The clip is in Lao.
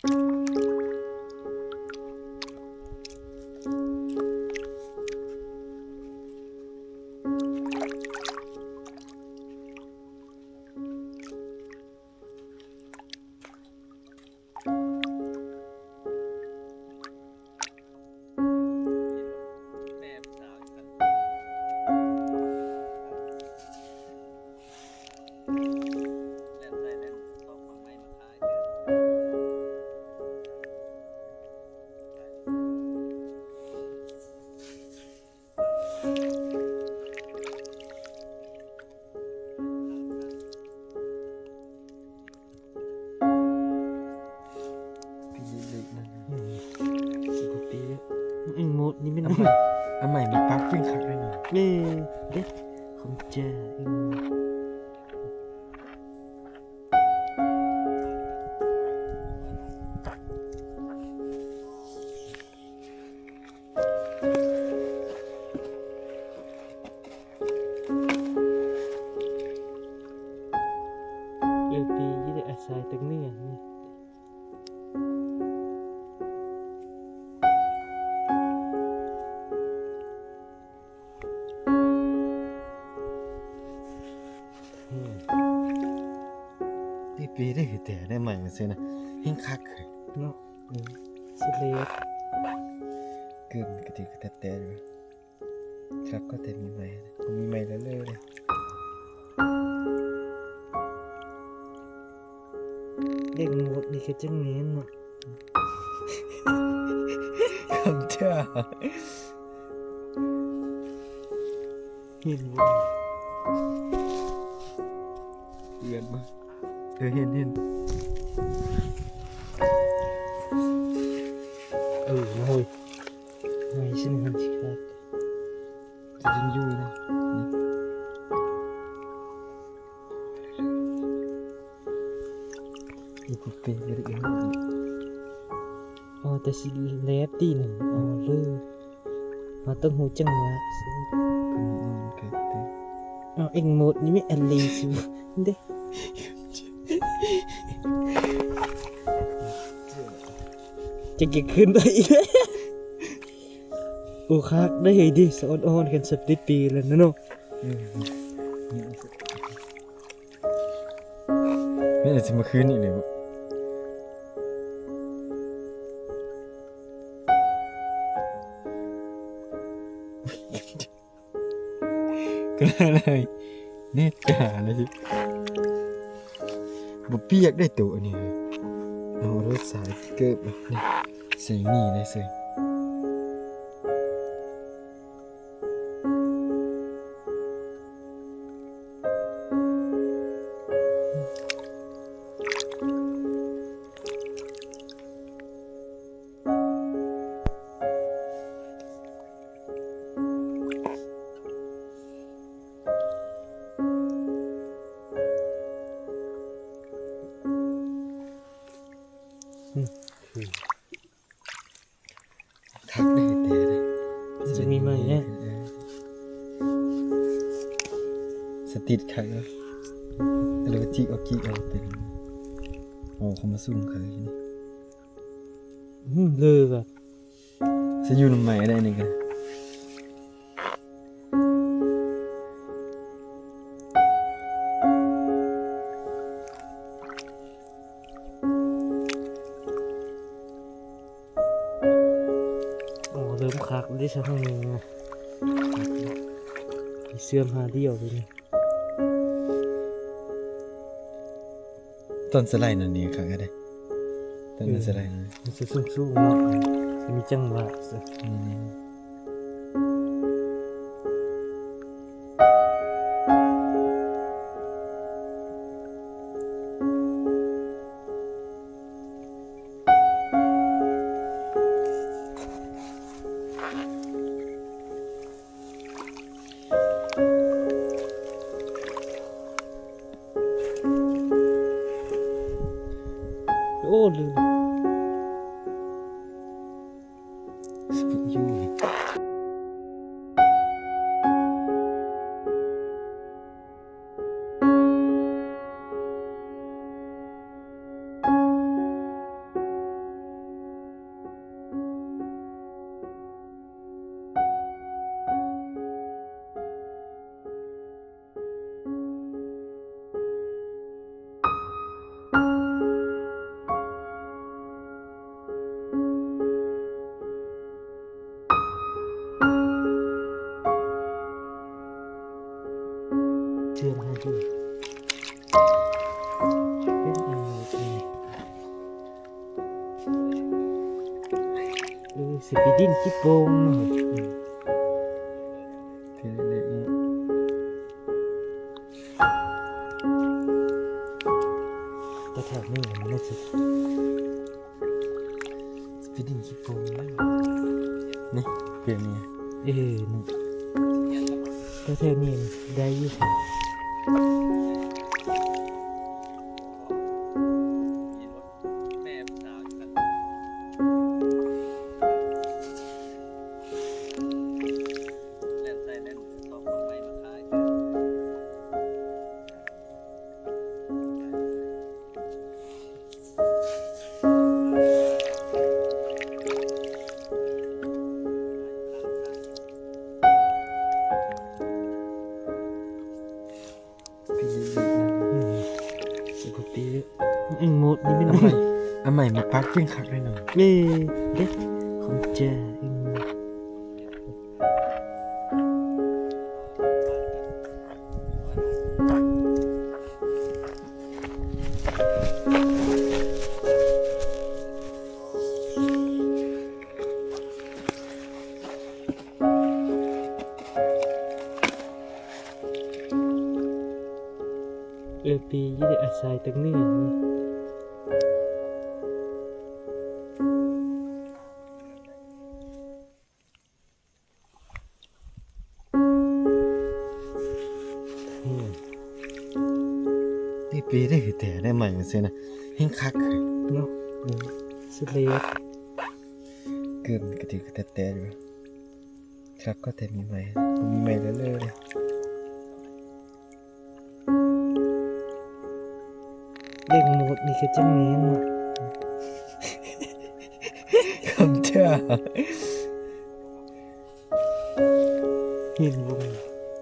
ປີເລັກໆ ນັ້ນນະ ອືມ ສິບກວ່າປີແລ້ວ. ອືມ ໝົດນີ້ແມ່ນ ເອົາໃໝ່ ເອົາໃໝ່ ມີປັກເກັ່ງຄັກເລີຍນະ. ແມ່ນເດ້ ຂອງແທ້ ອືມ. ເອີ ປີນີ້ໄດ້ອາໄສຕັ້ງເໜືອນີ້. ອືມ ປີ ປີໄດ້ຄືແຕ່ໄດ້ໃໝ່ມາເຊິ່ນນະ ແຮ່ງຄັກເລີຍເນາະ. ອືມ ສະເລັດ ເກີບກະຖືກະແຕະແຕະຢູ່. ຄັກກໍແຕ່ມີໃໝ່ ມີໃໝ່ແລ້ວເລີຍ. ເດັກໝົດນີ້ຄືຈັ່ງແມ່ນເນາະ ຄຳເຈົ້າ ເຫັນບໍ່ ເຮືອນບໍ່? ເອີ ເຫັນ ເຫັນ ເອີ ໂອ້ຍ ໃຫ້ຊັ້ນຫັ້ນຊິຄັກ ຈະຍັງຢູ່ນະ ນີ້ ອີກເປັນໄປໄດ້ອີກ ອໍ ແຕ່ຊິແລບຕິໜຶ່ງ ອໍ ເລີຍ ເຮົາຕ້ອງຮູ້ຈັງຫວະ ເອີ ເອັງໝົດນີ້ແມ່ນອັນລີຊິເດ້ ຈະເກັບຄືນໄດ້ອີກ. ໂອ້ ຄັກໄດ້ເຮີຍ ດີ ສະອອນໆ ກັນສັບຕິດປີແລ້ວນະເນາະ. ອືມ ແມ່ນຊິມາຄືນນີ້ເລີຍ ກໍເລີຍເນດກາເລີຍ ບໍ່ປຽກໄດ້ໂຕອັນນີ້ເລີຍ. ເອົາລົດສາຍເກີບນີ້ ໃສ່ນີ້ໄດ້ເຊີຍ. ອືມ ຄັກເດ້ ແຕ່ເດ້ ຈະມີໃໝ່ແນ່ ເອີ ສະຕິດຄັກເນາະ ແລ້ວກໍຈິກອອກ ຈິກອອກເປັນ ໂອ້ ເຂົ້າມາສູງຄັກນີ້ ອືມ ເລີຍວ່າ ຊິຢູ່ນຳໃໝ່ໄດ້ນີ້ກໍ ໂອ້ ເລີ່ມຄັກເດ້ຊະ ທາງນີ້ນະ ເຊື່ອມຫາດຽວເລີຍນີ້. ຕອນສະໄລນັ້ນນີ້ຄັກເດ້ ຕອນນັ້ນ ເອີ ສະໄລນັ້ນ ມັນຊິສູງໆເນາະ ຊິມີຈັງຫວະ ນີ້ໆ. ໂອ້ ລືມ. ຊິໄປດິນຂີ້ໂປ່ງເນາະ. ອືມ ແຖວໆນີ້ມັນຊິ ສະປີດດິ້ງຂີ້ໂປ່ງ ນີ້ ເປັນນີ້ ເອີ ນີ້ ແຖວໆນີ້ໄດ້ຢູ່. ອືມ ປົກກະຕິ ອືມ ໝົດນີ້ແມ່ນ ເອົາໃໝ່ ເອົາໃໝ່ມາປັກຈຶ່ງຄັກແນ່ນອນ. ເອີ ເດ້ ຂອງແຈ ອືມ. ເອີ ປີຢູ່ເດ ອາໄສຕັງເໜືອ. ອືມ ນີ້ປີໄດ້ຄືແຕ່ໄດ້ໃໝ່ຈັ່ງຊີ້ນະ ແຮ່ງຄັກເນາະ. ອືມ ສຸດເລີດ ເກີນກະຖືກະແຕ່ໆຢູ່. ຄັກກໍແຕ່ມີໃໝ່ ມີໃໝ່ເລີຍໆ ເລີຍ. ເບິ່ງໝົດນີ້ຄືຈັ່ງແມ່ນເນາະ ຄຳເທື່ອ ເຫັນບໍ່?